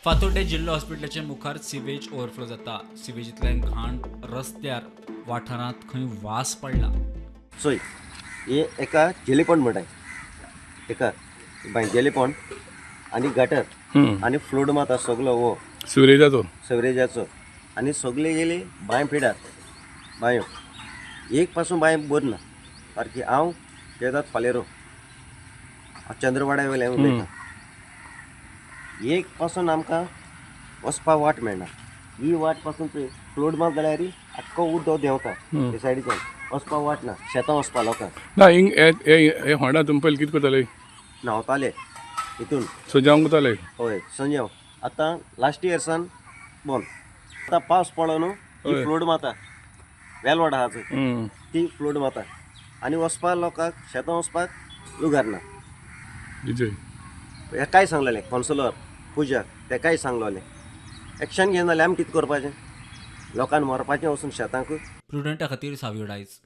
फातोड्डें जिल्लो हॉस्पिटलाचे मुखार sewage overflow जाता. सिवेजींतल्यान घाण रस्त्यार वाठारांत खंय वास पडला. चोय, हे एका जेलीपॉन्ड म्हणटाय, एका बांय जेलीपॉन्ड आनी गटर आनी फ्लोड माता सगलो हो सिवरेजाचो. सवरेजाचो आनी सगळे गेली बांय फिडार बांयो एक पासून बांय बरी ना सारकी. हांव केदात फालेरो चंद्रवाड्या वयल्यान उलयता. एक पासून आमकां वचपाक वाट मेळना. ही वाट पासून पळय फ्लोड मात जाल्यार आख्खो उदक देंवता हे सायडीच्यान, वचपाक वाट ना, शेतां वचपा लोकांक. ना, हिंग हे हे होंडा तुमी पयलीं कितें करताले? न्हांवताले हितून. सजावंक वताले? हय, संजय. आतां लास्ट इयर्सान बंद. आतां पावस पडलो न्हू, ही फ्लोड माता वेलवाड आहा चोय, ती फ्लोड माता आनी वचपाक लोकांक शेतां वचपाक लुगार ना. विजय. हेकाय सांगलेलें कावन्सिलर पुजा, तेकाय सांगलोलें, एक्शन घेयना जाल्यार आमी कितें करपाचें? लोकांक मरपाचें वचून शेतांक. प्रुडंटा खातीर सावियो डायस.